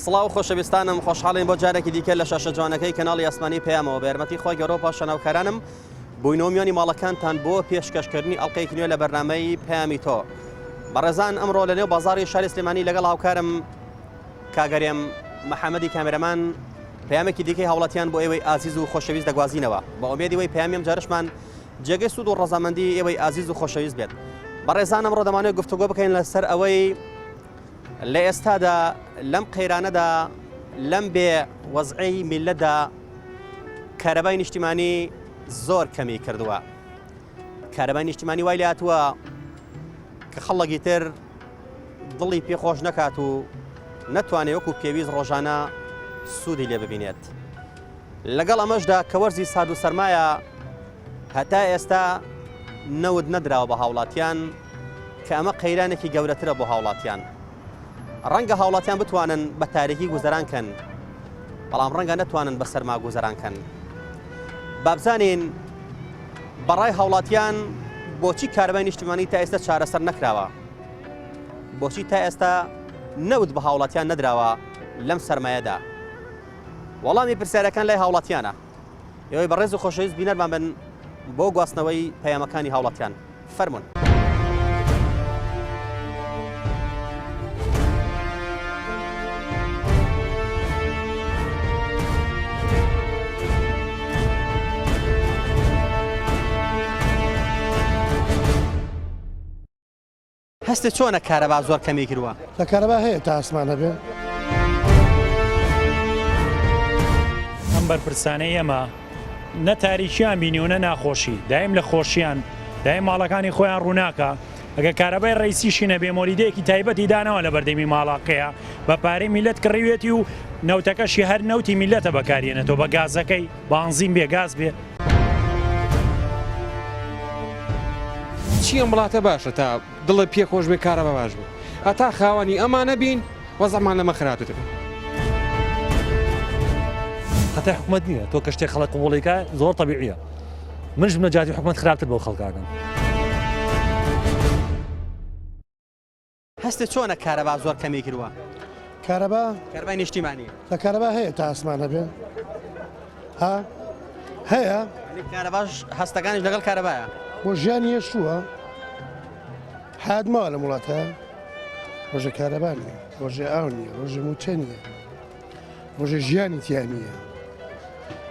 سڵاو خۆشەویستانم خۆشحاڵین بۆ جارێکی دیکە لە شاشە جوانەکەی کەناڵی ئاسمانی پەیامەوە بە یارمەتی خوای گەورە و پاشان هاوکارانم بووینەوە میوانی ماڵەکانتان بۆ پێشکەشکردنی ئەڵلقەیەکی نوێ لە بەرنامەی پەیامی تۆ بەڕێزان ئەمڕۆ لە نێو بازاڕی شاری سلێمانی لەگەڵ هاوکارم کاگەرێم محەممەدی کامێرەمان پەیامێکی دیکەی هاوڵاتیان بۆ ئێوەی ئازیز و خۆشەویست دەگوازینەوە بە ئومێدی وەی پەیامی ئەم جارشمان جێگەی سوود و ڕەزامەندی ئێوەی ئازیز و خۆشەویست بێت. بەڕێزان ئەمڕۆ دەمانەوێت گفتوگۆ بکەین لەسەر ئەوەی لە ئێستادا لەم قەیرانەدا لەم بێ وەزعەی میللەتدا کارەبای نیشتیمانی زۆر کەمی کردووە. کارەبای نیشتیمانی وای لێهاتووە کە خەڵکی تر دڵی پێخۆش نەکات و نەتوانێت وەکو پێویست ڕۆژانە سوودی لێ ببینێت. لەگەڵ ئەمەشدا کە وەرزی سارد و سەرمایە هەتا ئێستا نەوت نەدراوە بە هاوڵاتیان کە ئەمە قەیرانێکی گەورەترە بۆ هاوڵاتیان. ڕەنگە هاوڵاتیان بتوانن بە تاریکی گوزەران کەن بەڵام ڕەنگە نەتوانن بە سەرما گوزەران کەن. بابزانین بەڕای هاوڵاتیان بۆچی کارەبای نیشتیمانی تا ئێستا چارەسەر نەکراوە؟ بۆچی تا ئێستا نەوت بە هاوڵاتیان نەدراوە لەم سەرمایەدا؟ وەڵامی پرسیارەکان لای هاوڵاتیانە. ئێوەی بەڕێز و خۆشەویست بینەرمان بن بۆ گواستنەوەی پەیامەکانی هاوڵاتیان. فەرموون. هەستت چۆنە کارەبا زۆر کەمی کردوە؟ لە کارەبا هەیە تا ئاسمان هەبێ. ئەم بەرپرسانەی ئێمە نە تاریکیان بینیوە نە ناخۆشی دایم لە خۆشیان دایم ماڵەکانی خۆیان ڕووناکە ئەگە کارەبای ڕئیسیشی نەبێ مۆلیدەیەکی تایبەتی داناوە لە بەردەمی ماڵاقەیە بە پارەی میلەت کڕیوێتی و نەوتەکەشی هەر نەوتی میلەتە بەکارێنێتەوە بە گازەکەی بانزین بێ گاز بێ. چی ئەم وڵاتە باشە تا دڵت پێ خۆش بێ کارەبا باش بێ هەتا خاوەنی ئەمانە بین وەزعمان لەمە خراپتر بێ. خەتای حکومەت نییە تۆ کە شتێک خەڵک قبوڵیکە زۆر تەبیعیە منش بمە جاتی حکومەت خراپتر بۆ خەڵکاکەم. هەستت چۆنە کارەبا زۆر کەمی کردوە؟ کارەبا؟ کارەبای نیشتیمانی. لە کارەبا هەیە تا ئاسمان هەبێ ها هەیە کارەباش هەستەکانیش لەگەڵ کارەبایە بۆ ژیانی هێشتووە حیات ماوە لەم وڵاتە ڕۆژە کارەبا نیە ڕۆژێ ئاو نیە ڕۆژێ موچە نیە ڕۆژێ ژیانی تیا نیە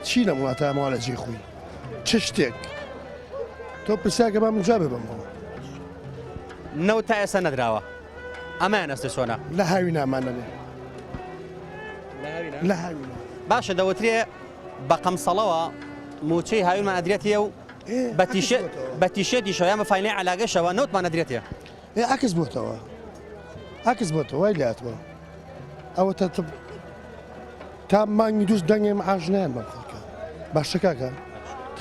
چی لەم وڵاتە ماوە لە جێ خۆی چ شتێک تۆ پرسیاکە با من جوابێ بەمەوە. نەوت تا ئێستا نەدراوە ئەمەیان ئەستێ چۆنە؟ لە هاوینامان نەبێ لە هاوینا. باشە دەوترێ بە قەمسەڵەوە موچەی هاوینمان ئەدرێتێ و بە تیشێتیشەوە یان بە فاینەی عەلاگەشەوە نەوتمان ئەدرێتێ. ئێ عەکس بۆتەوە عەکس بۆتەوە وای لێهاتوە ئەوە تە تا مانگی دووش دەنگێ معاش نایەن بەم خەڵکە باشە کاکە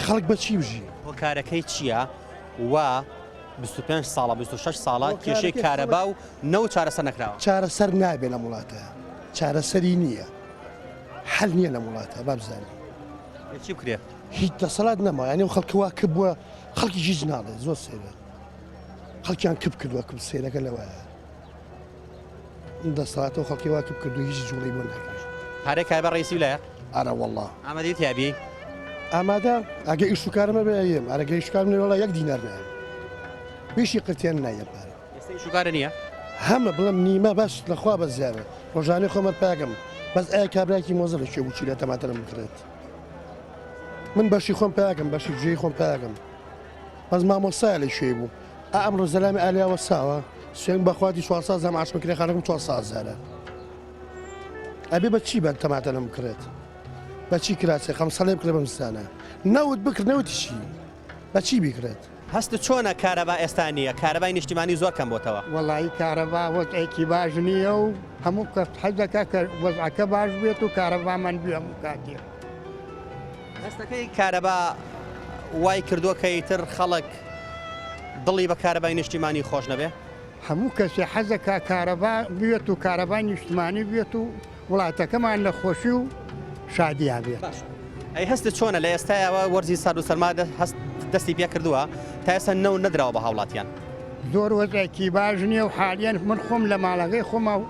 خەڵک بە چی بژی؟ هۆکارەکەی چییە وا 25 ساڵە 26 ساڵە کێشەی کارەبا و نەوت چارەسەر نەکراوە؟ چارەسەر نابێ لەم وڵاتە چارەسەری نییە حەل نییە لەم وڵاتە با بزانین چی بکرێت؟ هیچ دەسەڵات نەما یانی ئەو خەڵکە وا کپ بووە خەڵکی هیچ ناڵێ زۆر سەیرە خەڵکیان کپ کردووە کپ سەیرەکە لەوەیە دەسەڵاتە و خەڵکی وا کپ کردو هیچ جوڵەی بۆ ناکرێت. پارەی کارەبا ڕئیسی لایە؟ ئەرە وەڵا. ئامادەی تیا بی؟ ئامادە ئەگە ئیش و کارم هەبێ ئەیەم ئەرەگە ئیش و کارم نەبێ وەڵا یەک دینار نایەم بیشی قرتیان نایەم پارە. ئێستا ئیش و کارە نییە؟ هەمە بڵێم نیمە بەس لەخوا بەزیاوێ ڕۆژانەی خۆم هەر پاکم بەس ئایا کابراکی مۆزە لە کوێ بوو چیلە تەماتەرم بکڕێت من بەشی خۆم پاکم بەشی جێی خۆم پاکم بەس مامۆستایە لە کوێ بوو ئا ئەمڕۆ زەلامی ئالیا وەساوە سوێن بەخواتی 400 زام عاشمە کرێ خانەکەم 400 هەزارە ئەبێ بە چی بەن تەماتە لەم بکڕێت بە چی کراسێ خەمسەڵێ بکرێ بەم زستانە نەوت بکر نەوتی چی بە چی بیکڕێت؟ هەستت چۆنە کارەبا ئێستا نییە کارەبای نیشتیمانی زۆر کەم بۆتەوە. وەڵایی کارەبا وەزعێکی باش نییە و هەموو کەس حەز دەکا کە وەزعەکە باش بێت و کارەبامان بێ هەموو کاتێ. هەستەکەی کارەبا وای کردووە کە ئیتر خەڵک دڵی بە کارەبای نیشتیمانی خۆش نەبێ؟ هەموو کەسێ حەزەکا کارەبا بێت و کارەبای نیشتمانی بێت و وڵاتەکەمان لە خۆشی و شادیا بێت. باشە ئەی هەستت چۆنە لە ئێستایەوە وەرزی سارد و سەرما هەست دەستی پێ کردووە تا ئێستا نەوت نەدراوە بە هاوڵاتیان؟ زۆر وەزعێکی باش نییە و حالیەن من خۆم لە ماڵەکەی خۆما و.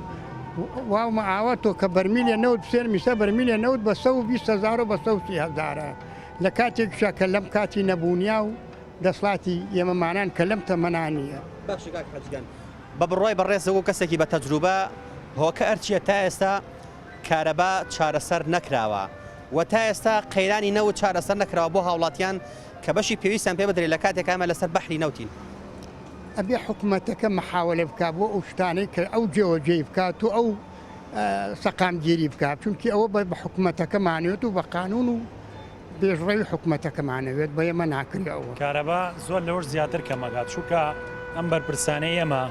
واومە ئاواتۆ کە بەرمیلێ نەوت بسێنم ئیستا بەرمیلێ نەوت بە 120 هەزار و بە 130 هەزارە لە کاتێکیشا کە لەم کاتی نەبوونیا و دەسڵاتی ئێمەمانان کە لەم تەمەنا نییە. باشە کاک حاجی گیان بە بڕوای بەڕێزت وەکو کەسێکی بە تەجروبە هۆکار چییە تا ئێستا کارەبا چارەسەر نەکراوە و تا ئێستا قەیرانی نەوت چارەسەر نەکراوە بۆ هاوڵاتیان کە بەشی پێویستیان پێ بدرێت لە کاتێکا ئێمە لەسەر بەحری نەوتین؟ ئەبێ حکومەتەکە مەحاوەلە بکات بۆ ئەو شتانەی کە ئەو جێوەجێی بکات و ئەو سەقامگیری بکات چونکی ئەوە بە حکومەتەکەمانوێت و بە قانون و پێشڕەوی حکومەتەکەمانەوێت بە ئێمە ناکرێ ئەوە. کارەبا زۆر لەوەش زیاتر کەمەکات چونکە ئەم بەرپرسانەی ئێمە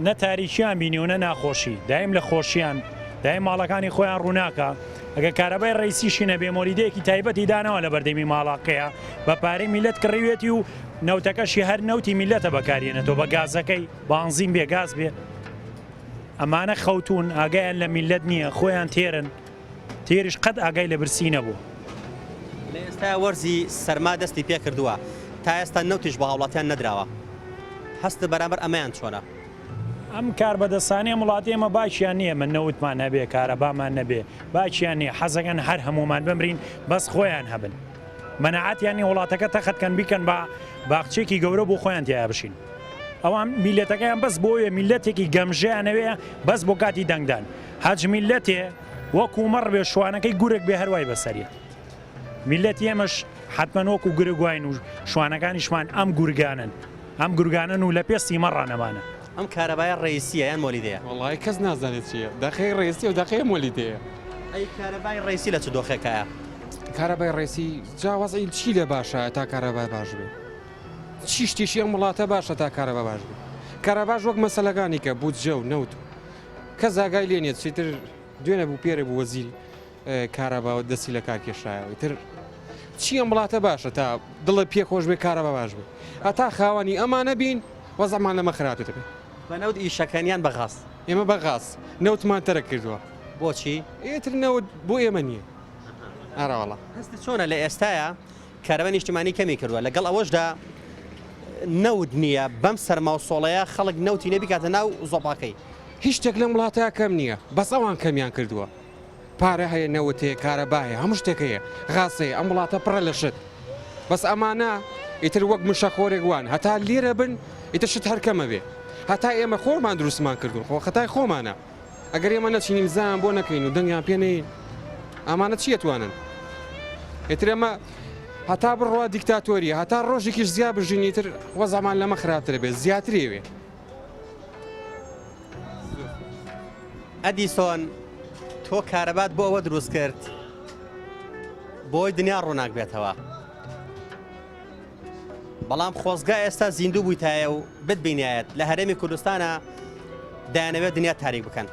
نە تاریکیان بینیوە نە ناخۆشی دایم لە خۆشیان دایم ماڵەکانی خۆیان ڕووناکە ئەگەر کارەبای ڕئیسیشی نەبێ مۆلیدەیەکی تایبەتی داناوە لە بەردەمی ماڵاقەیە بە پارەی میلەت کڕیوێتی و نەوتەکەشی هەر نەوتی میلەتە بەکارێنێتەوە بە گازەکەی بانزین بێ گاز بێ ئەمانە خەوتون ئاگایان لە میلەت نییە خۆیان تێرن تێریش قەت ئاگای لە برسی نەبوو. لە ئێستا وەرزی سەرما دەستی پێکردووە تا ئێستا نەوتیش بە هاوڵاتیان نەدراوە هەستت بەرامبەر ئەمەیان چۆنە؟ ئەم کاربەدەستانەی ئەم وڵاتەی ئێمە باکیان نییە ئێمە نەوتمان هەبێ کارەبامان نەبێ باکیان نییە حەزەکەن هەر هەموومان بمرین بەس خۆیان هەبن مەناعەتیان نییە وڵاتەکە تەخت کەن بیکەن بە باخچەیەکی گەورە بۆ خۆیان تیایا بشین ئەوان میلەتەکەیان بەس بۆیە میلەتێکی گەمژەیانەوێ بەس بۆ کاتی دەنگدان هەچ میلەتێ وەکو مەڕ بێ شوانەکەی گورگ بێ هەروای بەسەریەت میلەتی ئێمەش حتمما وەکو گورگ واین و شوانەکانیشمان ئەم گورگانن ئەم گورگانەن و لە پێستی مەڕا نەمانە. ئەم کارەبایە ڕەیسیە یان مۆلیدەیە؟ وەڵایی کەس نازانێت چیە دەقەی ڕێسیە و دەقەی مۆلیدەیە. ئەی کارەبای ڕەیسی لە چ دۆخێکایە؟ کارەبای ڕێسی جا وەزعی چی لێ باشە تا کارەبای باش بێ چی شتێکی ئەم وڵاتە باشە تا کارەبا باش بێ کارەباش وەک مەسەلەکانی کە بودجە و نەوت و کەس ئاگای لێ نیە چیتر دوێنێ بوو پێرێ بوو وەزیری کارەبا و دەستی لە کار کێشایەوە ئیتر چی ئەم وڵاتە باشە تا دڵت پێ خۆش بێ کارەبا باش بێ هەتا خاوەنی ئەمانە بین وەزعمان لەمە خراپتر دەبێ. بە نەوت ئیشەکەن یان بە غاز؟ ئێمە بە غاز نەوتمان تەرک کردووە. بۆچی؟ ئیتر نەوت بۆ ئێمە نییە. ئەرەوەڵا. هەستت چۆنە لە ئێستایا کارەبای نیشتیمانی کەمی کردووە لەگەڵ ئەوەشدا نەوت نییە بەم سەرما و سۆڵەیە خەڵک نەوتی نە بیکاتە ناو زۆپاکەی. هیچ شتێک لەم وڵاتە کەم نییە بەس ئەوان کەمیان کردووە پارە هەیە نەوت هەیە کارەبا هەیە هەموو شتێک هەیە غاز هەیە ئەم وڵاتە پڕە لە شت بەس ئەمانە ئیتر وەک مشەخۆرێک وان هەتا لێرە بن ئیتر شت هەر کەمە بێ هەتا ئێمە خۆمان دروستمان کردوون خۆ خەتای خۆمانە ئەگەر ئێمە نەچین ئیمزایان بۆ نەکەین و دەنگیان پێ نەین ئەمانە چی ئەتوانن ئیتر ئێمە هەتا بڕوا دیکتاتۆریە هەتا ڕۆژێکیش زیا بژین ئیتر وەزعمان لەمە خراپترە بێت زیاترێ وێ. ئەدیسۆن تۆ کارەبات بۆ ئەوە دروست کرد بۆی دنیا ڕووناک بێتەوە بەڵام خۆزگا ئێستا زیندوو بوویتایە و بتبینایەت لە هەرێمی کوردستانە دەیانەوێت دنیا تاریک بکەن.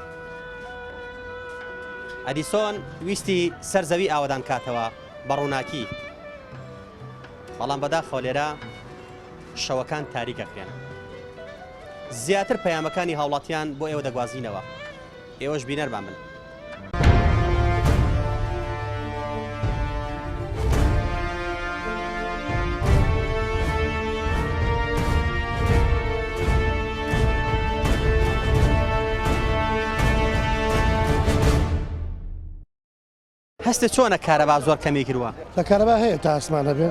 ئەدیسۆن ویستی سەر زەوی ئاوەدان کاتەوە بە ڕووناکی بەڵام بەداخەوە لێرە شەوەکان تاریک ئەکرێن. زیاتر پەیامەکانی هاوڵاتیان بۆ ئێوە دەگوازینەوە ئێوەش بینەرمان بن. هەستت چۆنە کارەبا زۆر کەمی کردوە؟ لە کارەبا هەیە تا ئاسمان هەبێ.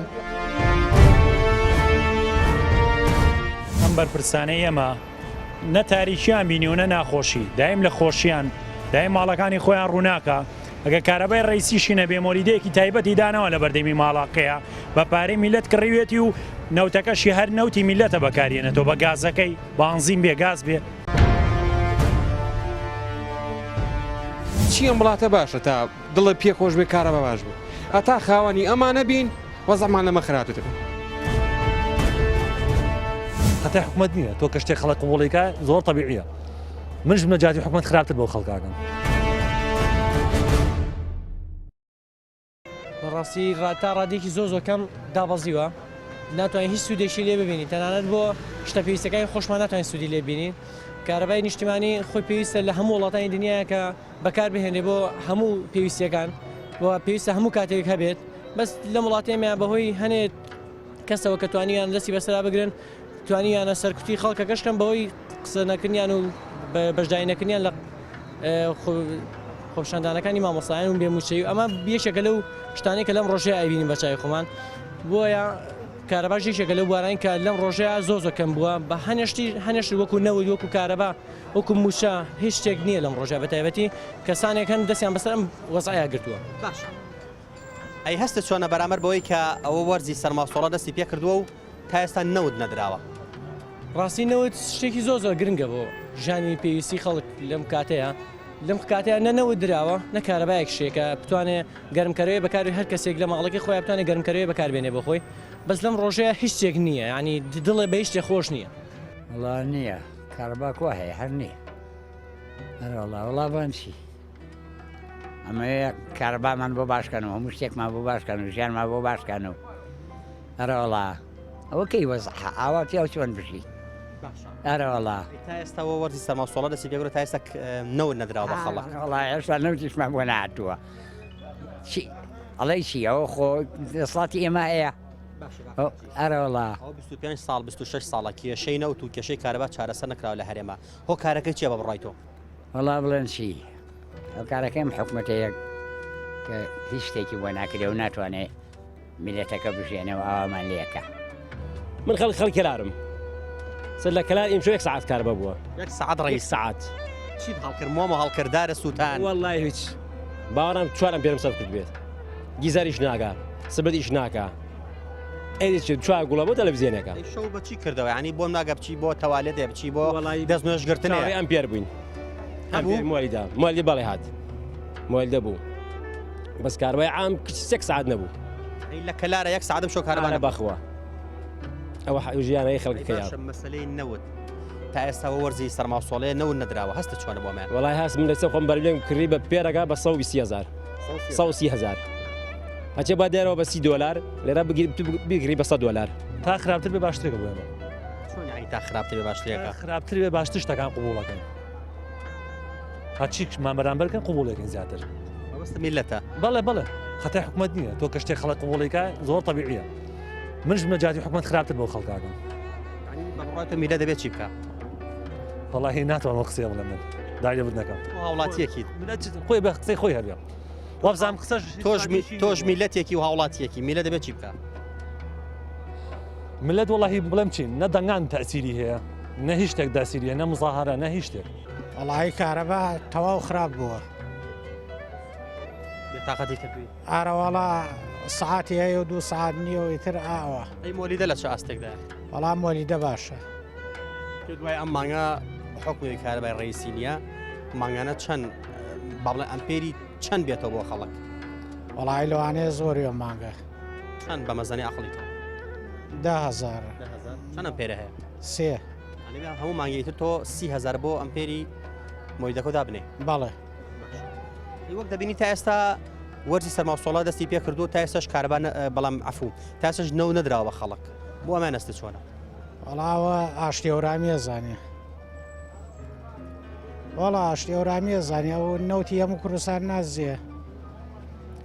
ئەم بەرپرسانەی ئێمە نە تاریکیان بینیوە نە ناخۆشی دایم لە خۆشیان دایم ماڵەکانی خۆیان ڕووناکە ئەگەر کارەبای ڕئیسیشی نەبێ مۆلیدەیەکی تایبەتی داناوە لە بەردەمی ماڵاقەیە بە پارەی میلەت کڕیوێتی و نەوتەکەشی هەر نەوتی میلەتە بەکارێنێتەوە بە گازەکەی بانزین بێ گاز بێ. چی ئەم وڵاتە باشە تا دڵت پێ خۆش بێ کارەبا باش بێ هەتا خاوەنی ئەمانە بین وەزعمان لەمە خراپتر دەبێ. خەتای حکومەت نییە تۆ کە شتێک خەڵک قبوڵی کا زۆر تەبیعیە منش بمە جاتی حکومەت خراپتر بەو خەڵکاکەم. بەڕاستی تا ڕادەیەکی زۆر زۆر کەم دابەزیوە ناتوانین هیچ سوودێکی لێ ببینین تەنانەت بۆ شتە پێویستەکانی خۆشمان ناتوانین سوودی لێ بینین کارەبای نیشتیمانی خۆی پێویستە لە هەموو وڵاتانی دنیاە کە بەکار بهێنێ بۆ هەموو پێویستیەکان و پێویستە هەموو کاتێک هەبێت بەس لەم وڵاتێمیان بەهۆی هەنێت کەسەوە کە توانیان دەستی بەسەرا بگرن توانیانە سەرکوتی خەڵکەکەش کەم بەهۆی قسە نەکردنیان و بەشداری نەکردنیان لە. خۆپیشاندانەکانی مامۆستایان و بێموچەی ئەمە یەکێکە لەو شتانەی کە لەم ڕۆژەیە ئەیبینین بە چاوی خۆمان بۆیە کارەباش یەکێکە لەو بوارانەی کە لەم ڕۆژەیە زۆر زۆر کەم بووە بە هەنێشتی هەنێشت وەکو نەوت وەکو کارەبا وەکو موچە هیچ شتێک نییە لەم ڕۆژە بە تایبەتی کەسانێک هەن دەستیان بەسەر ئەم وەزعەیا گرتووە. باشە ئەی هەستت چۆنە بەرامبەر بەوەی کە ئەوە وەرزی سەرماسۆڵە دەستی پێکردووە و تا ئێستا نەوت نەدراوە؟ ڕاستی نەوت شتێکی زۆر زۆر گرنگە بۆ ژیانی پێویستی خەڵک لەم کاتەیە لەم کاتەیە نە نەوت دراوە نە کارەبایەک شێکە بتوانێ گەرمکەرەوەی بەکاری هەر کەسێک لە ماڵەکەی خۆیان بتوانێت گەرمکەرەوەی بەکاربێنێ بۆ خۆی بەس لەم ڕۆژەیە هیچ شتێک نییە ینی دڵێ بە هیچ شتێک خۆش نییە. وەڵا نییە کارەبا کوا هەیە هەر نییە ئەرەوەڵا وەڵا بان چی ئەمەیە کارەبامان بۆ باشکەنەوە هەموو شتێکمان بۆ باشکەن و ژیانمان بۆ باشکەن و ئەرەوەڵا ئەوە کەی وەزعە ئاوا پیاو چۆن بژی ئەرەوەڵا تا ئێستا وە وەرزی سەرما و سۆڵە دەستی پێکردووە تا ئێستا نەوت نەدراوە بە خەڵک وەڵا هێشتا نەوتیشمان بۆ نەهاتووە چی ئەڵێی چی ئەوە خۆ دەسەڵاتی ئێمە هەیە ئەرەوەڵا ئەوە 25 ساڵ 26 ساڵە کێشەی نەوت و کێشەی کارەبا چارەسەر نەکراوە لە هەرێمە هۆکارەکەی چییە بە بڕای تۆ؟ وەڵا بڵێن چی هۆکارەکەی ئەم حکومەتەیە کە هیچ شتێکی بۆ ناکرێ و ناتوانێ میلەتەکە بژێنێ و ئاوامان لێکە. من خەڵک خەڵک کەلارم سەر لە کەلار ئیمشۆ یەک سەعات کارەبا بووە یەک سەعات ڕەیس سەعات چیت هەڵکرد مۆمە هەڵکردارە سووتان وەڵای هیچ باوەڕم چوارم پێرم سەر کرد بێت گیزەریش ناکا سبت ئیش ناکا ئەی چ چوار گوڵە بۆ تەلەڤزیۆنەکە ئەی شەو بە چی کردەوە یعنی بۆم ناگە بچی بۆ تەوالێتێ بچی بۆ وەڵای دەست نوێژگرتنێ چاوەڕێی ئەمپێر بووین هەبوو؟ ئەمپێر مۆلیدا مۆلی بەڵێ هات مۆلیدە بوو بەس کارەبای عام کچ یەک سعات نەبوو ئەی لە کەلارە یەک سعاتم شەو کارەبا ئارە نەبوو بەخوا ئەوە ژیانەی خەڵکەکەیە باشە مەسەلەی نەوت تا ئێستا وەرزی سەرماوسۆڵەیە نەوت نەدراوە هەستت چۆنە بۆ ئەمەیان؟ وەڵای هەست من لەسەر خۆم بەرلێم کڕی بە پێرەکە بە 120 هزار 130 هزار ئەچێ با دێرەوە بە 30 دۆلار لێرە بگری بە 100 دۆلار تا خراپتر بێ باشترێکە بۆ ئێمە چۆن یعنی تا خراپتر بێ باشترێکە خراپتر بێ باشتر شتەکان قبوڵەکەن هەرچیمان بەرامبەر کەن قبوڵێکن زیاتر مەبەست میلەتە بەڵێ بەڵێ خەتای حکومەت نییە تۆ کە شتێک خەڵک قبوڵیکە زۆر تەبیعیە منش مەجاتی حکومەت خراپتر بۆ خەڵکاکەم بە میلە دەبێت چی بکە وەڵاهی ناتوانم قسەیە بڵێم من داوای لێبوردن نەکەم هاوڵاتیەکی خۆی بە قسەی خۆی هەبێ وابزانم قسەش تۆش تۆش میلەتێکی و هاوڵاتیەکی میلە دەبێت چی بکە ملت وەڵاهی بڵێم چین نە دەنگان تەسیری هەیە نە هیچ شتێک داسیریە نە مزاهرە نە هیچ شتێک وەڵاهی کارەبا تەواو خراپ بووە. بێتاقەتی کردووی؟ ئارەوەڵا سەعاتی هەیە و دوو سەعات نییە و ئیتر ئاوە. ئەی مۆلیدە لە چ ئاستێکدایە؟ وەڵا مۆلیدە باشە. پێت وایە ئەم مانگە بە حوکمی کارەبای ڕەئیسی نییە مانگانە چەند با بڵێن ئەمپێری چەند بێتەوە بۆ خەڵک؟ وەڵی لەوانەیە زۆری ئەم مانگە. چەند بە مەزنی عەقڵی تۆ؟ 10000. چەند ئەمپێرە هەیە؟ سێ. هەموو مانگی تر تۆ 30000 بۆ ئەمپێری مۆلیدەکە دابنێ؟ بەڵێ. وەک دەبینی تا ئێستا وەرزی سەرماوسۆڵا دەستی پێ کردو تا ئێستاش کارەبا بەڵام عەفوو تا ئێستاش نەو نەدراوە بە خەڵک بۆ ئەمە نەستە چۆنە؟ وەڵاوە ئاشتی هەورامیە زانێ وەڵا ئاشتی هەورامیە زانێ ئەو نەوتی هەموو کوردستان نازێ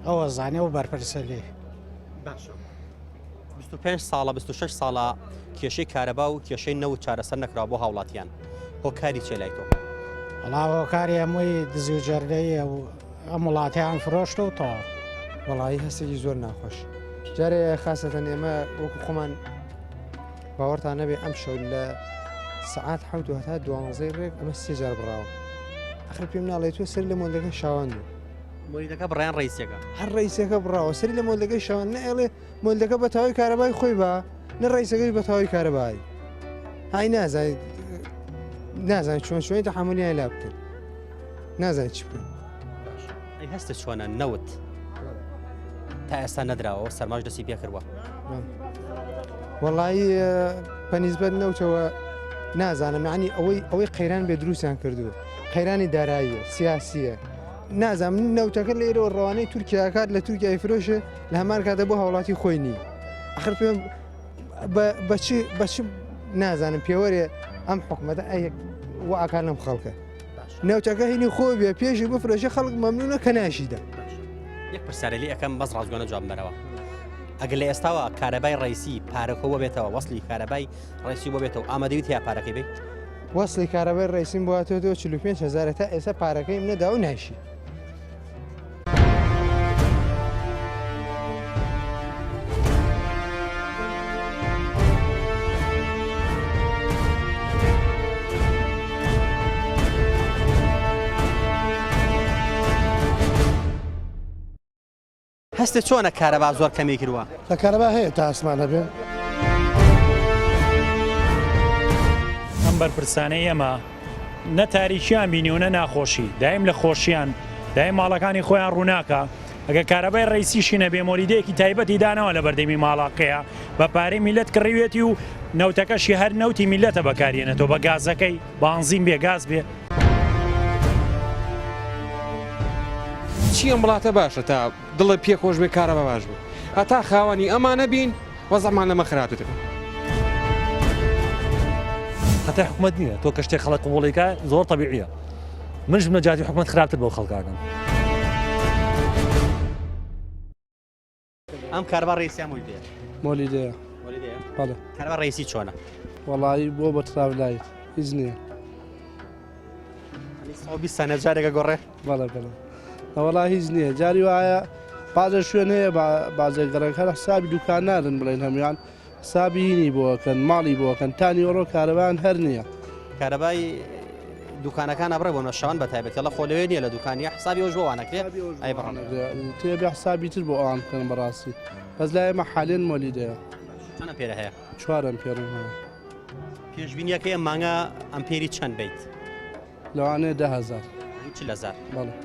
ئەوە زانێ و بەرپرسە لێ باشە 25 ساڵە 26 ساڵە کێشەی کارەبا و کێشەی نەوت چارەسەر نەکراوە بۆ هاوڵاتیان هۆکاری چیە لای تۆ؟ وەڵا هۆکاری هەمووی دزی و جەردەیە و ئەم وڵاتیان فرۆشتە و تەواو. وەڵایی هەستێکی زۆر ناخۆش جارێ خاسەتەن ئێمە وەکو خۆمان باوەڕتان نەبێ ئەم شەو لە سەعات حەوت و هەتا دوانزەی ڕێک ئەمە سێ جار بڕاوە ئەخر پێم ناڵێ تۆ سەر لە مۆلەکە شاوان بوو مۆلیدەکە بڕیان ڕئیسەکە هەر ڕئیسەکە بڕاوە سەری لە مۆلەکەی شاوان نەئێڵێ مۆلەکە بە تەواوی کارەبای خۆی بە نە ڕئیسەکەش بە تەواوی کارەبای های نازانێت نازانێت چۆن چۆنی تەحەمولیان لا بکەن نازانێت چی بکەن ئەی هەستە چۆنە نەوت تا ئێستا نەدراوە سەرماش دەستی پێکردووە وەڵایی بەنیسبەت نەوتەوە نازانم یعنی ئەوەی ئەوەی قەیران بێ دروستیان کردووە قەیرانی داراییە سیاسیە نازانم نەوتەکە لێرەوە ڕەوانەی تورکیا کات لە تورکیای فرۆشێ لە هەمان کاتە بۆ هاوڵاتی خۆی نی ئەخر پێم بەچی بەچ نازانم پێوەرێ ئەم حکومەتە ئەیەک واکان لەم خەڵکە نەوتەکە هینی خۆ بێ پێشی بفرۆشە خەڵک مەمنونە کە ناشیدا یەک پرسیارە لێ ئەەکەم بەس ڕاستگۆنە جواب بەرەوە ئەگەر لە ئێستاوە کارەبای ڕیسی پارەکەوە بێتەوە وەصلی کارەبای ڕیسی بۆ بێتەوە ئامادەویت یا پارەکەی بێت؟ وەسڵی کارەبای ڕئیسیم بۆ هاتووەتەوە 45 هەزارە تا ئێستا پارەکەیم نەدا و نایشی. هەستت چۆنە کارەبا زۆر کەمی کردوە؟ لە کارەبا هەیە تا ئاسمان هەبێ. ئەم بەرپرسانەی ئێمە نە تاریکیان بینیوە نە ناخۆشی دایم لە خۆشیان دایم ماڵەکانی خۆیان ڕووناکە ئەگە کارەبای ڕئیسیشی نەبێ مۆلیدەیەکی تایبەتی داناوە لە بەردەمی ماڵاقەیە بە پارەی میلەت کڕیوێتی و نەوتەکەشی هەر نەوتی میلەتە بەکارێنێتەوە بە گازەکەی بانزین بێ گاز بێ. چی ئەم وڵاتە باشە تا دڵت پێ خۆش بێ کارەبا باش بێ هەتا خاوەنی ئەمانە بین وەزعمان لەمە خراپترە. خەتای حکومەت نییە تۆ کە شتێک خەڵک قبوڵیکە زۆر تەبیعیە منش بمە جاتی حکومەت خراپتر بەو خەڵکاکەم. ئەم کارەبا ڕئیسیان مۆلیدەیە مۆلیدەیە مۆلیدەیە بەڵێ کارەبا ڕئیسی چۆنە وەڵایی بۆ بە تراڤلایت هیچ نییە یعنی 120 سانە جارێکە گۆڕێ بەڵێ بەڵێ وەڵا هیچ نییە جاری وایە بازە شوێن هەیە بازە گەڕەک هەر حسابی دوکان نادن بڵێن هەموان حسابی هینی بۆ ئەکەن ماڵی بۆ ئەکەن تا نیوەڕۆ کارەبایان هەر نییە. کارەبای دوکانەکان ئەبڕێ بۆ شەوان بە تایبەتی ئەڵە خۆ لەوێ نییە لە دوکانیە حسابی ئەوش بۆ وان ئەکرێ ئەی بڕن. تێ بێ حسابی تر بۆ ئەوان بکەن بەڕاستی بەس لای ئێمە حالێن مۆلیدەیە. چەند ئەمپێرە هەیە؟ چوار ئەمپێرم هەیە. پێشبینیەکەی ئەم مانگە ئەمپێری چەند بیت؟ لەوانەیە 10000. 40000. بەڵێ.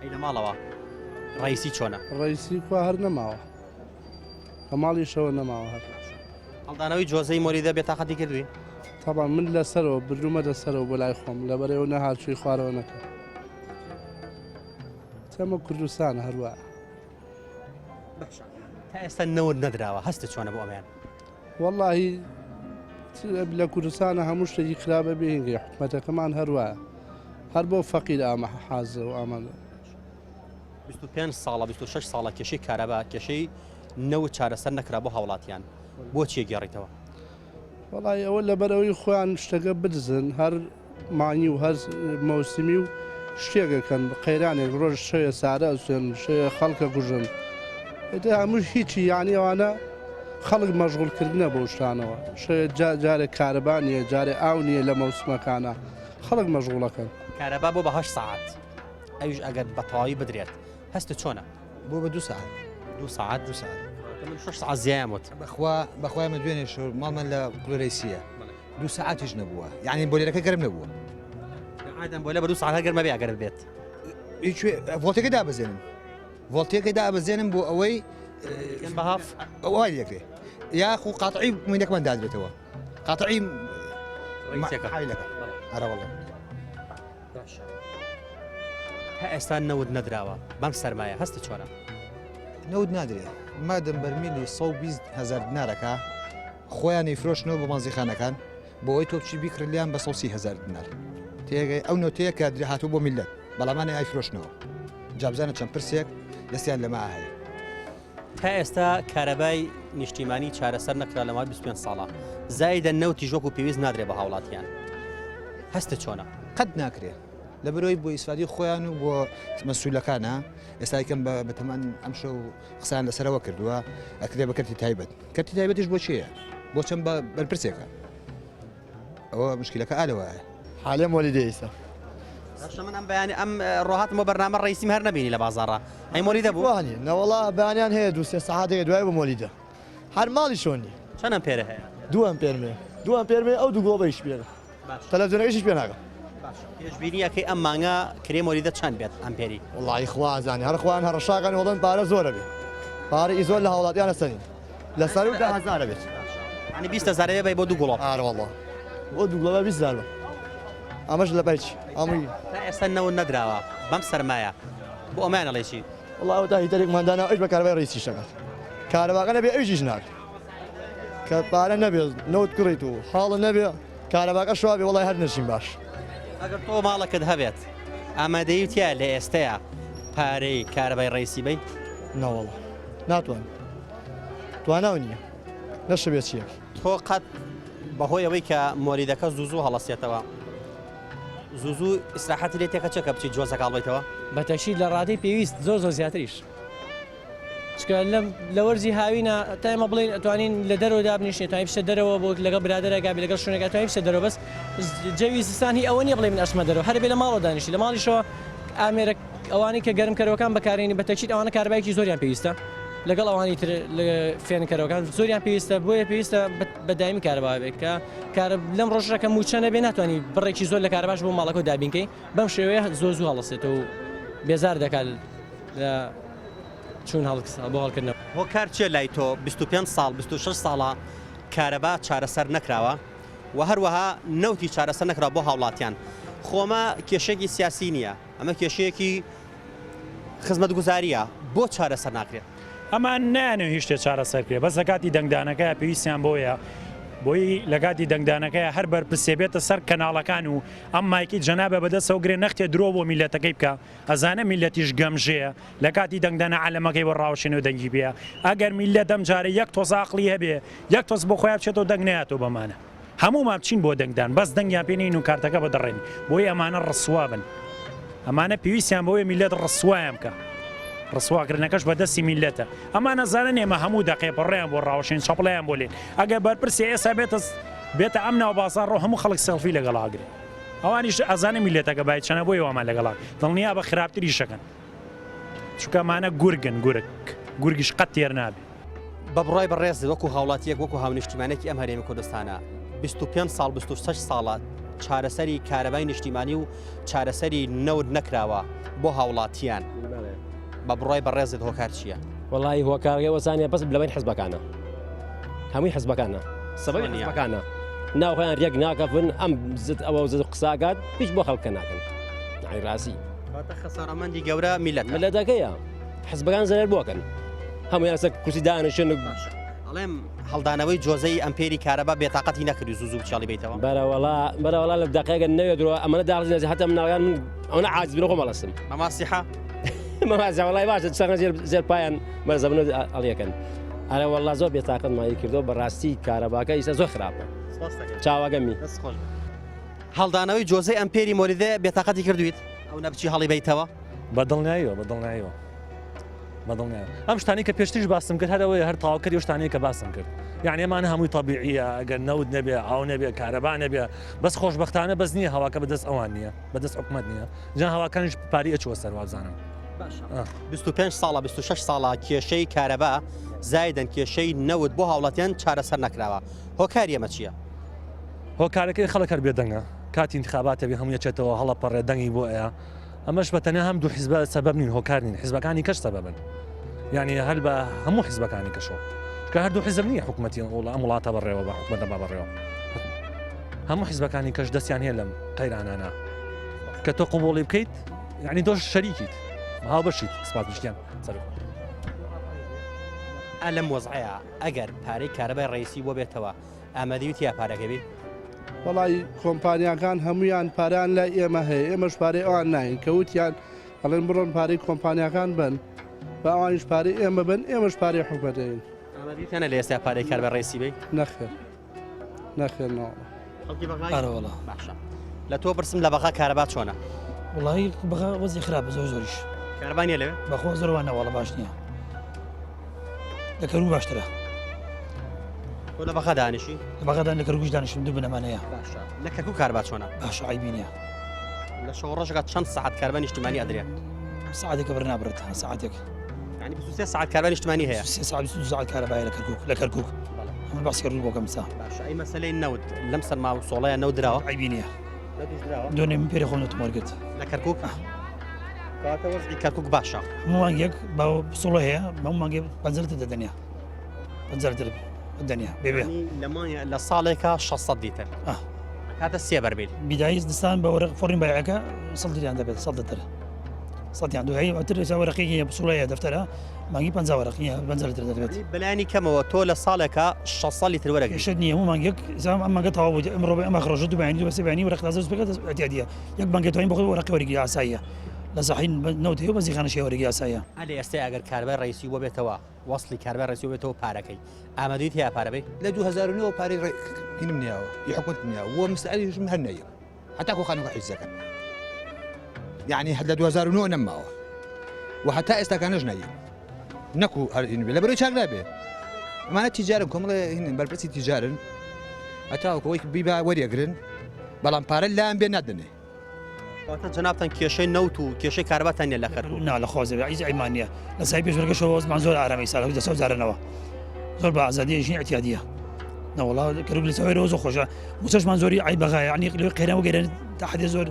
ئەی لە ماڵەوە ڕئیسی چۆنە؟ ڕئیسی کوا هەر نەماوە لە ماڵیشەوە نەماوە هەر. هەڵدانەوەی جۆزەی مۆلیدە بێتاقەتی کردووی؟ تەبعەن من لەسەرەوە بردوومە دەسەرەوە بۆ لای خۆم لەبەرەوە نەهاتووی خوارەوە نەکەم. تەمە کوردستانە هەروە. باشە تا ئێستا نەوت نەدراوە هەستت چۆنە بۆ ئەمەیان؟ وەڵاهی لە کوردستانە هەموو شتێکی خراپە بێ هینگەی حکومەتەکەمان هەروایە هەر بۆ فەقیر ئامە حازە و ئامادە. 25 ساڵە 26 ساڵە کێشەی کارەبا کێشەی نەوت چارەسەر نەکرا بۆ هاوڵاتیان بۆچی گێڕیتەوە؟ وەڵی ئەوە لەبەرەوەی خۆیان شتەکە بدزن هەر مانگی و هەر مەوسمی و شتێکەکەن قەیرانێک ڕۆژ شەوێ سارە ئەسوێن شەوێ خەڵکە کوژن ئیتر هەموو هیچی یانی ئەوانە خەڵک مەشغوڵ کردنە بەو شتانەوە شەوێ جارێک کارەبا نییە جارێ ئاو نییە لە مەوسمەکانە خەڵک مەشغوڵەکەن. کارەبا بۆ بە هەشت سەعات ئەویش ئەگەر بە تەواوی بدرێت هەستت چۆنە؟ بۆ بە دوو سەعات. دوو سەعات؟ دوو سەعات. من شەش سەعات زیایان وت. بەخوا بەخوا ئێمە دوێنێ شەو ماڵمان لە قولەرەیسییە دوو سەعاتیش نەبووە یعنی بۆلێرەکە گەرم نەبووە. عادەن بۆلە بە دوو سەعات هەر گەرمە بێ ئەگەر بێت. ڤۆڵتەکە دابەزێنن ڤۆڵتەکە دابەزێنن بۆ ئەوەی بە هاف وای لێکرێ یاخو قاتعی مینەکەمان دادرێتەوە قاتعی حیلەکە ئەرە وەڵا. باشە تا ئێستا نەوت نەدراوە بەم سەرمایە هەستە چۆنە؟ نەوت نادرێت مادەم بەرمیلی 120 هزار دینارەکە خۆیان ئەیفرۆشنەوە بە بەنزیخانەکان بۆ ئەوەی تۆ بچی بیکڕی لێیان بە 130 هەزار دینار تێگەی ئەو نۆتەیە کە هاتوو بۆ میللەت بەڵام ئەمانە ئەیفرۆشنەوە جا بزانە چەند پرسێک دەستیان لەمە هەیە. تا ئێستا کارەبای نیشتیمانی چارەسەر نەکرا لە ماوەی 25 ساڵە زایدە نەوتیش وەکو پێویست نادرێ بە هاوڵاتیان هەستت چۆنە؟ قەت ناکرێ لەبەرئەوەی بۆ ئیسفادەی خۆیان و بۆ مەسولەکانە ئێستا یکەم بە بەتەمان ئەمشەو قسەیان لەسەرەوە کردووە ئەکرێ بە کەرتی تایبەت کەرتی تایبەتیش بۆ چێە بۆ چەند بە بەرپرسێکە ئەوە مشکلەکە ئالەوایە حالێ مۆلیدە ئیسا باشە من ئەم بەیانی ئەم ڕۆهاتم بۆ بەرنامە ڕئیسیم هەر نەبینی لە بازاڕا ئەی مۆلیدە بوو وانیە نەوەڵا بەیانیان هەیە دوو سێ سەعاتێک دوای بۆ مۆلیدە هەر ماڵی چۆن نیە چەند ئەمپێرە هەیە دوو ئەمپێرمێ دوو ئەمپێرمێ ئەو دوو گۆڵەیش پێ تەلەفزیۆنەکەشیش پێ ناگەم. پێشبینی ئەکەی ئەم مانگە کرێ مۆلیدە چەند بێت ئەمپێری؟ وەڵایی خوا ئەزانێ هەر خۆیان هەڕەشاکەن وەڵێن پارە زۆرە بێ پارە ئی زۆر لە هاوڵاتیان ئەسەنین لە سەرو 10000 بێت. یانی 20 هەزار ئەبێ بەی بۆ دوو گوڵۆپ. ئارە وەڵا بۆ دوو گوڵۆپ 20 هەزار بە ئەمەش لە بای چی ئەمەی تا ئێستا نەوت نەدراوە بەم سەرمایە بۆ ئەمەیان ئەڵێی چی؟ وەڵا ئەوەتا هیتەرێکمان دانا ئەویش بە کارەبای ڕیسیش دەکات کارەباکە نەبێ ئەویش ناکات کە پارە نەبێ نەوت کڕیت و حاڵە نەبێ کارەباکە شوا بێ وەڵای هەر نەژیم باش. ئەگەر تۆ ماڵەکەت هەبێت ئامادەیی تیایە لە ئێستەیا پارەی کارەبای ڕەیسی بەی؟ نەوەڵا ناتوانم تواناو نییە نەشەبێ چیەک. تۆ قەت بەهۆی ئەوەی کە مۆلیدەکە زوو زوو هەڵەسێتەوە زوو زوو ئیسراحەتی لێ تێکەچێ کە بچیت جۆزەکە هەڵبەیتەوە؟ بە تەکشید لە ڕادەی پێویست زۆر زۆر زیاتریش چکە لەم لە وەرزی هاوینە تا ئێمە بڵێین ئەتوانین لە دەرەوە دابنیشین توانین بچێت دەرەوە بۆ لەگەڵ برادەرێکا بی لەگەڵ شوێنێکا توانین بچێت دەرەوە بەس جەوی زستان هی ئەوە نییە بڵێ من ئەچمە دەرەوە هەر بێ لە ماڵەوە دانیشی لە ماڵیشەوە ئامێرە ئەوانەی کە گەرمکەرەوەکان بەکارێنی بە تەکید ئەوانە کارەبایەکی زۆریان پێویستە لەگەڵ ئەوانی تر فێنکەرەوەکان زۆریان پێویستە بۆیە پێویستە بە دایمی کارەبا بێت کە کارە لەم ڕۆژە کە موچە نەبێ ناتوانانی بڕێکی زۆر لە کارەباش بۆ ماڵەکە دابینکەی بەم شێوەیە زۆر زوو هەڵەسێتەوە و بێزار دەکات لە چوون بۆ هەڵکردنەوە. هۆکار چیە لای تۆ 25 ساڵ 26 ساڵە کارەبا چارەسەر نەکراوە و هەروەها نەوتی چارەسەر نەکراوە بۆ هاوڵاتیان خۆ ئەمە کێشەیەکی سیاسی نییە ئەمە کێشەیەکی خزمەتگوزارییە بۆ چارەسەر ناکرێت؟ ئەمان نایانەوێ هیچ شتێ چارەسەر بکرێ بەس لە کاتی دەنگدانەکەیا پێویستیان بەوەیە بۆی لە کاتی دەنگدانەکەیا هەر بەرپرسێ بێتە سەر کەناڵەکان و ئەم مایکی جەنابە بەدەستەوە گرێ نەختێ درۆ بۆ میلەتەکەی بکا ئەزانێ میلەتیش گەمژەیە لە کاتی دەنگدانا عەلەمەکەی بۆ ڕاوەشێنێ و دەنگی پێیە ئەگەر میلەت ئەم جارە یەک تۆز ئاقڵی هەبێ یەک تۆز بۆ خۆیا بچێتەوە دەنگ نەیاتەوە بەمانە هەموومان بچین بۆ دەنگدان بەس دەنگیان پێ نەین و کارتەکە بدڕێنین بۆی ئەمانە ڕسوا بن ئەمانە پێویستیان بەوەیە میلەت ڕسوایان بکە ڕسواکردنەکەش بە دەستی میلەتە ئەمانە زانن ئێمە هەموو دەقێ پڕیان بۆ ڕاوەشێن چەپڵیان بۆ لێن ئەگەر بەرپرسێ ئێستا بێتە بێتە ئەم ناو بازاڕەوە هەموو خەڵک سێڵفی لەگەڵ ئاگرێ ئەوانیش ئەزانن میلەتەکە بای چەنە بۆیە وامان لەگەڵا دڵنیا بە خراپتریشەکەن چونکە ئەمانە گورگن گورگ گورگیش قەت تێر نابێ. بە بڕوای بەڕێزت وەکو هاوڵاتیەک وەکو هاونیشتیمانێکی ئەم هەرێمی کوردستانە 25 ساڵ 26 ساڵە چارەسەری کارەبای نیشتیمانی و چارەسەری نەوت نەکراوە بۆ هاوڵاتیان بە بڕوای بەڕێزت هۆکار چییە؟ وەڵی هۆکارەکەی وەزانە بەس لەبەین حزبەکانە هەمووی حزبەکانە سەبەبی حزبەکانە ناو خۆیان ڕێک ناکەفن ئەم زت ئەوە زت قساکات هیچ بۆ خەڵکە ناکەن یعنی ڕاستی واتە خەسارەمەندی گەورە میلەتە میلەتەکەیە حزبەکان زەرەر بۆکەن هەموویان سەر کورسی دانیشن و ئەڵێم هەڵدانەوەی جۆزەی ئەمپێری کارەبا بێتاقەتی نەکردی زوو زوو بچاڵی بیتەوە بەرەوەڵا بەرەوەڵا لە دقیقە نەوێ درۆ ئەمەە داڕزی هەتا مناڵیان من ئەوە عاجز بن خۆم ئەڵەسم مەماسیحە مەمازە وەڵای باشە چەنە زێر زێر پایان مەرزەبن ئەڵیەکەن ئەرە وەڵا زۆر بێتاقەتمانی کردو بەڕاستی کارەباکە ئیسە زۆر خراپە چاوەگەمی هەڵدانەوەی جۆزەی ئەمپێری مۆلیدە بێتاقەتی کردویت ئەو نەبچی هەڵی بیتەوە بە دڵنیاییەوە بە دڵنیاییەوە بە دڵنیایەوە ئەم شتانی کە پێشتریش باسم کرد هەر ئەوەیە هەر تەواوکەری ئەو شتانەیە کە باسم کرد یعنی ئەمانە هەمووی تەبیعیە ئەگەر نەوت نەبێ ئاو نەبێ کارەبا نەبێ بەس خۆشبەختانە بەس نییە هەواکە بەدەست ئەوان نییە بەدەست حکومەت نییە جا هەواکانیش پاری ئەچوە سەر وابزانم. 25 ساڵە 26 ساڵە کێشەی کارەبا زایدن کێشەی نەوت بۆ هاوڵاتیان چارەسەر نەکراوە هۆکاری ئەمە چییە؟ هۆکارەکەی خەڵک هەر بێدەنگە کاتی انتخاباتە بێ هەموو یەچێتەوە هەڵەپەڕێ دەنگی بۆ ئەیا ئەمەش بە تەنیا هەم دوو حیزبە سەبەب نین هۆکار نین حیزبەکانی کەش سەبەبن یعنی هەر بە هەموو حیزبەکانی کەشەوە کە هەردوو حیزب نییە حکوومەتی ئەم ئەم وڵاتە بەڕێوە بە حکوومەتە با بەڕێوە هەموو حیزبەکانی کەش دەستیان هەیە لەم قەیرانانە کە تۆ قوبوڵی بکەیت یعنی تۆش شەریکیت هاوبەشیت سپاس بشتیان سەر ئەلم وەزعەیە ئەگەر پارەی کارەبای ڕئیسی بۆ بێتەوە ئامادەی تیا پارەکە بی؟ وەڵی کۆمپانیاکان هەمویان پارەیان لای ئێمە هەیە ئێمەش پارەی ئەوان ناین کە وتیان ئەڵێن بڕۆن پارەی کۆمپانیاکان بن با ئەوانیش پارەی ئێمە بن ئێمەش پارەی حکومەت دەین. ئامادەیتانە لە ئێستا پارەی کار بە ڕێسی بی؟ نەخێر نەخێر ناوەڵا. خەڵکی بەغای؟ ئەرە وەڵا. باشە لە تۆ پرسم لە بەغا کارەبا چۆنە؟ وەڵی بەغا وەزی خراپە زۆر زۆریش. کارەبا نییە لەوێ؟ بەخوا زۆر وانە وەڵا باش نییە. لە کەرکوک باشترە. تۆ لە بەغا دانیشی؟ لە بەغا لە کەرکوکیش دانیشم دوو بنەمانەیە. باشە لە کەرکوک کارەبا چۆنە؟ باشە عەیبی نییە. لە شەو ڕۆژێکا چەند سەعات کارەبای نیشتیمانی ئەدرێ؟ سەعاتێکە بڕ نابڕێت سەعاتێک. یعنی 23 سەعات کارەبای نیشتمانی هەیە؟ 23 سەعات 22 سەعات کارەبایە لە کەرکوک لە کەرکوک. من باسی کەرکوک بۆ کەم سا. باشە ئەی مەسەلەی نەوت لەم سەرما و سۆڵەیە نەوت دراوە؟ عەیبی نییە. نەوتیش دراوە؟ دوێنێ من پێرێ خۆم نەوتم وەرگرت. لە کەرکوک؟ کەواتە وەزعی کەرکوک باشە. هەموو مانگێک بە سوڵە هەیە هەموو مانگێک 50 لتر دەدەنێ 50 لتر دەدەنێ بێ بێ. لە مانگێ لە ساڵێکا 600 لیتر. کاتە سێ بەرمیل. بیدایی زستان بە وەرق فۆڕین بایعەکە 100 لیتریان دەبێت 100 لتر. سەدیان دوو هەیە ئەتر ئێستا وەرەقێکی هەیە پسوڵەیە دەفتەرە مانگی 50 وەرەقی هەیە 50 لتر دەبێت. بەلایەنی کەمەوە تۆ لە ساڵێکا 600 لیتر وەرەگری. کێشەت نییە هەموو مانگێک ئێستا ئەم مانگە تەواو بوو ئەمڕۆ ئەم ئاخر ڕۆژە دوو بەیانی دوو بە سێ بەیانی وەرەق تازە دەست پێکات ئیعتیادیە یەک مانگێ توانین بۆ خۆی وەرەقی وەرگری ئاساییە. لە ساحی نەوت هەیە و بەنزینخانەش هەیە وەرەگی ئاساییە. ئەلێ ئێستا ئەگەر کارەبای ڕەئیسی بۆ بێتەوە وەسڵی کارەبای ڕەئیسی بۆ بێتەوە پارەکەی ئامادەیت هەیە پارە بەی؟ لە 2009 پارەی ڕێ هینم نیاوە ی حکومەتم نیاوە وە مستعەریشم هەر نەیە هەتاکو خانووەکە حیجز دەکەن یعنی هەر لە 2009 نەماوە و هەتا ئێستاکانەش نەیە نەکو هەر هین بێ لەبەرەوەی چاک نابێ ئەمانە تیجارن کۆمەڵێ هینن بەرپرسی تیجارن هەتاوەکو ئەوەی بیبا وەریەگرن بەڵام پارە لایان بێ نادەنێ واتە جەنابتان کێشەی نەوت و کێشەی کارەباتان نیە لە کەرکوک؟ نا لە خوا زەبێ هیچ عەیبمان نیە لە سای پێشمەرگەشەوە وەزمان زۆر ئارامە ئیستا لە دەسەو جارانەوە زۆر بە ئازادیە ژین ئیعتیادیە نەوەڵا کەرکوک لە سەوێرەوە زۆر خۆشە موچەشمان زۆری عەیب بەغایە یعنی لەوێ قەیران وەگەرێن تا حدێ زۆر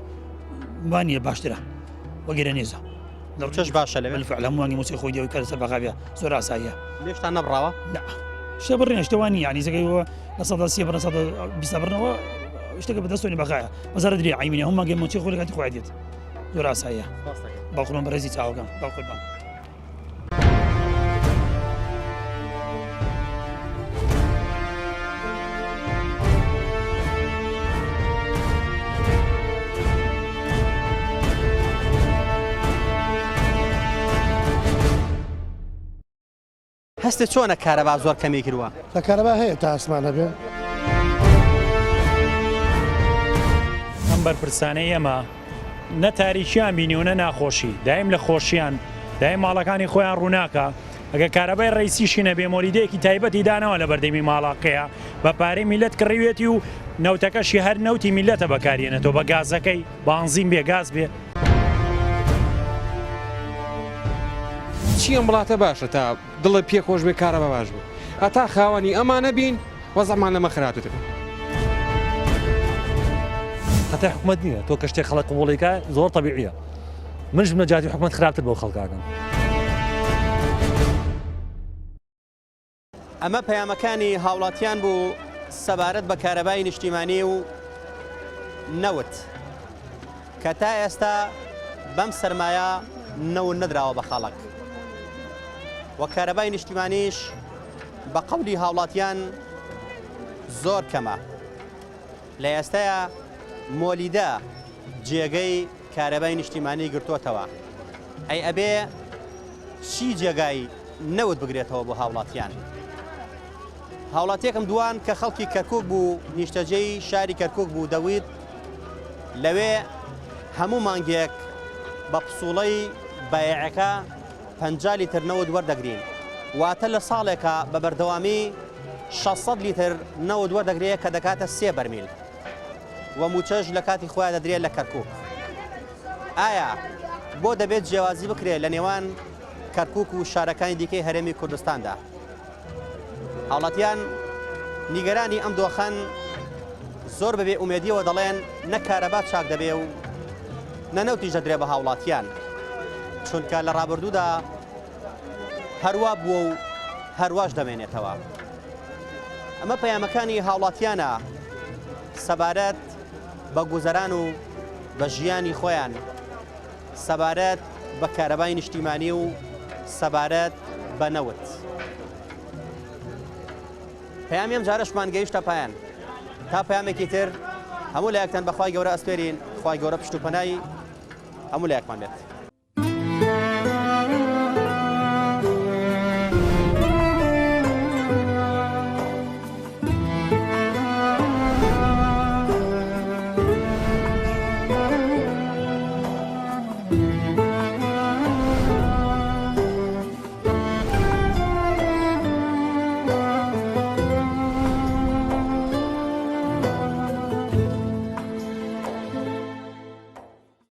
وانیە باشترە وەگەرێ نێزە موچەش باشە لەوێ؟ بالفعل هەموو مانگی موچەی خۆی دێ و کار سەر بەغا بێ زۆر ئاساییە لێشتان نەبڕاوە؟ نا شتە بڕینە شتە وانی یعنی زەگەی 30% بڕن 120 بڕنەوە شتەکە بەدەستۆنی بەغایە وەزارەت درێ عیمینە هەموو مانگێ موچەی خۆی لە کاتی خۆی دێت زۆر ئاساییە بەڵقوربان بەڕێزی چاوەکەم بەڵقوربان. هەستت چۆنە کارەبا زۆر کەمی کردوە؟ لە کارەبا هەیە تا ئاسمان هەبێ. ئەم بەرپرسانەی ئێمە نە تاریکیان بینیوە نە ناخۆشی دایم لە خۆشیان دایم ماڵەکانی خۆیان ڕووناکە ئەگەر کارەبای ڕیسیشی نەبێ مۆلیدەیەکی تایبەتی داناوە لە بەردەمی ماڵاقەیە بە پارەی میلەت کڕیوێتی و نەوتەکەشی هەر نەوتی میلەتە بەکارێنێتەوە بە گازەکەی بانزین بێ گاز بێ. چی ئەم وڵاتە باشە تا دڵت پێ خۆش بێ کارەبا باش بێ هەتا خاوەنی ئەمانە بین وەزعمان لەمە خراپتر دەبێ. خەتای حکومەت نییە تۆ کە شتێک خەڵک قبوڵیکە زۆر تەبیعیە منش بمە جاتی حکومەت خراپتر بۆ خەڵکاکەم. ئەمە پەیامەکانی هاوڵاتیان بوو سەبارەت بە کارەبای نیشتیمانی و نەوت کە تا ئێستا بەم سەرمایە نەوت نەدراوە بە خەڵک و کارەبای نیشتیمانیش بە قەولی هاوڵاتیان زۆر کەمە لە ئێستایا مۆلیدە جێگەی کارەبای نیشتیمانی گرتۆتەوە ئەی ئەبێ چی جێگای نەوت بگرێتەوە بۆ هاوڵاتیان؟ هاوڵاتیەکم دوان کە خەڵکی کەرکک بوو نیشتەجێی شاری کەرکک بوو دەویت لەوێ هەموو مانگێک بە پسوڵەی بایعەکە 50 لیتر نەوت وەردەگرین واتە لە ساڵێکە بە بەردەوامی 600 لیتر نەوت وەردەگرێت کە دەکاتە سێ بەرمیل. و مووچەش لە کاتی خۆیان دەدرێت لە کەرکوک. ئایا بۆ دەبێت جیاوازی بکرێت لە نێوان کەرکوک و شارەکانی دیکەی هەرێمی کوردستاندا؟ هاوڵاتیان نیگەرانی ئەم دۆخەن زۆر بەبێ ئومێدیەوە دەڵێن نە کارەبا چاک دەبێ و نە نەوتیش دەدرێ بە هاوڵاتیان چونکە لە ڕابردوودا هەروا بووە و هەرواش دەمێنێتەوە. ئەمە پەیامەکانی هاوڵاتیانە سەبارەت بە گوزەران و بە ژیانی خۆیان، سەبارەت بە کارەبای نیشتیمانی و سەبارەت بە نەوت. پەیامی ئەم جارەشمان گەیشتە پایان. تا پەیامێکی تر هەموو لایەکتان بەخوای گەورە ئەسپێرین، خوای گەورە پشت و پەنای هەموو لایەکمان بێت.